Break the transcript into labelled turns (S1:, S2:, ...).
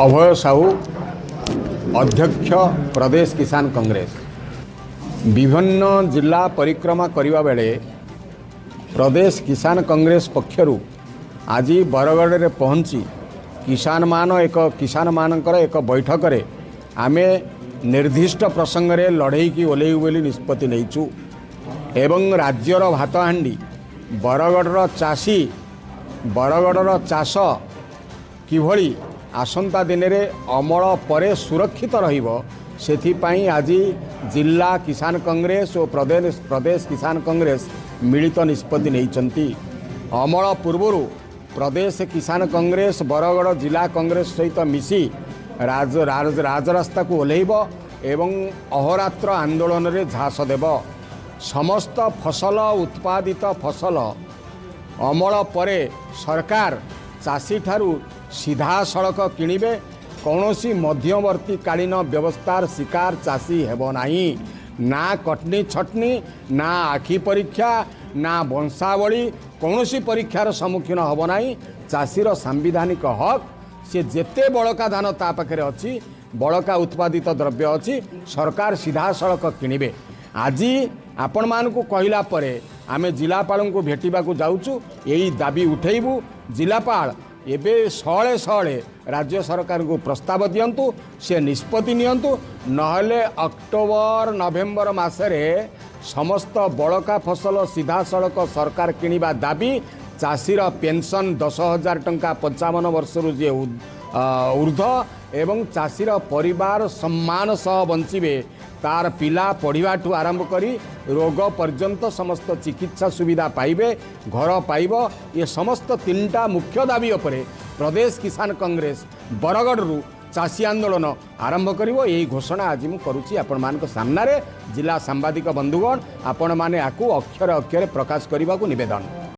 S1: ଅଭୟ ସାହୁ, ଅଧ୍ୟକ୍ଷ, ପ୍ରଦେଶ କିଷାନ କଂଗ୍ରେସ। ବିଭିନ୍ନ ଜିଲ୍ଲା ପରିକ୍ରମା କରିବା ବେଳେ ପ୍ରଦେଶ କିଷାନ କଂଗ୍ରେସ ପକ୍ଷରୁ ଆଜି ବରଗଡ଼ରେ ପହଞ୍ଚି କିଷାନମାନଙ୍କର ଏକ ବୈଠକରେ ଆମେ ନିର୍ଦ୍ଦିଷ୍ଟ ପ୍ରସଙ୍ଗରେ ଲଢ଼େଇକି ଓହ୍ଲେଇବୁ ବୋଲି ନିଷ୍ପତ୍ତି ନେଇଛୁ ଏବଂ ରାଜ୍ୟର ଭାତହାଣ୍ଡି ବରଗଡ଼ର ଚାଷୀ, ବରଗଡ଼ର ଚାଷ କିଭଳି ଆସନ୍ତା ଦିନରେ ଅମଳ ପରେ ସୁରକ୍ଷିତ ରହିବ, ସେଥିପାଇଁ ଆଜି ଜିଲ୍ଲା କିଷାନ କଂଗ୍ରେସ ଓ ପ୍ରଦେଶ କିଷାନ କଂଗ୍ରେସ ମିଳିତ ନିଷ୍ପତ୍ତି ନେଇଛନ୍ତି। ଅମଳ ପୂର୍ବରୁ ପ୍ରଦେଶ କିଷାନ କଂଗ୍ରେସ ବରଗଡ଼ ଜିଲ୍ଲା କଂଗ୍ରେସ ସହିତ ମିଶି ରାଜରାସ୍ତାକୁ ଓହ୍ଲେଇବ ଏବଂ ଅହୋରାତ୍ର ଆନ୍ଦୋଳନରେ ଝାସ ଦେବ। ସମସ୍ତ ଫସଲ, ଉତ୍ପାଦିତ ଫସଲ ଅମଳ ପରେ ସରକାର ଚାଷୀଠାରୁ ସିଧାସଳଖ କିଣିବେ। କୌଣସି ମଧ୍ୟବର୍ତ୍ତୀକାଳୀନ ବ୍ୟବସ୍ଥାର ଶିକାର ଚାଷୀ ହେବ ନାହିଁ। ନା କଟନୀ ଛଟନୀ, ନା ଆଖି ପରୀକ୍ଷା, ନା ବଂଶାବଳୀ, କୌଣସି ପରୀକ୍ଷାର ସମ୍ମୁଖୀନ ହେବ ନାହିଁ। ଚାଷୀର ସାମ୍ବିଧାନିକ ହକ୍, ସେ ଯେତେ ବଳକା ଧାନ ତା ପାଖରେ ଅଛି, ବଳକା ଉତ୍ପାଦିତ ଦ୍ରବ୍ୟ ଅଛି, ସରକାର ସିଧାସଳଖ କିଣିବେ। ଆଜି ଆପଣମାନଙ୍କୁ କହିଲା ପରେ ଆମେ ଜିଲ୍ଲାପାଳଙ୍କୁ ଭେଟିବାକୁ ଯାଉଛୁ, ଏଇ ଦାବି ଉଠେଇବୁ। ଜିଲ୍ଲାପାଳ ଏବେ ସଳେ ସଳେ ରାଜ୍ୟ ସରକାରଙ୍କୁ ପ୍ରସ୍ତାବ ଦିଅନ୍ତୁ, ସେ ନିଷ୍ପତ୍ତି ନିଅନ୍ତୁ, ନହେଲେ ଅକ୍ଟୋବର ନଭେମ୍ବର ମାସରେ ସମସ୍ତ ବଳକା ଫସଲ ସିଧାସଳଖ ସରକାର କିଣିବା ଦାବି, ଚାଷୀର ପେନସନ୍ 10,000 ଟଙ୍କା 55 ବର୍ଷରୁ ଯିଏ ଉର୍ଦ୍ଧ୍ୱ ଏବଂ ଚାଷୀର ପରିବାର ସମ୍ମାନ ସହ ବଞ୍ଚିବେ, ତାର ପିଲା ପଢ଼ିବାଠୁ ଆରମ୍ଭ କରି ରୋଗ ପର୍ଯ୍ୟନ୍ତ ସମସ୍ତ ଚିକିତ୍ସା ସୁବିଧା ପାଇବେ, ଘର ପାଇବ, ଏ ସମସ୍ତ ତିନିଟା ମୁଖ୍ୟ ଦାବି ଉପରେ ପ୍ରଦେଶ କିଷାନ କଂଗ୍ରେସ ବରଗଡ଼ରୁ ଚାଷୀ ଆନ୍ଦୋଳନ ଆରମ୍ଭ କରିବ। ଏହି ଘୋଷଣା ଆଜି ମୁଁ କରୁଛି ଆପଣମାନଙ୍କ ସାମ୍ନାରେ। ଜିଲ୍ଲା ସାମ୍ବାଦିକ ବନ୍ଧୁଗଣ, ଆପଣମାନେ ଆକୁ ଅକ୍ଷରେ ଅକ୍ଷରେ ପ୍ରକାଶ କରିବାକୁ ନିବେଦନ।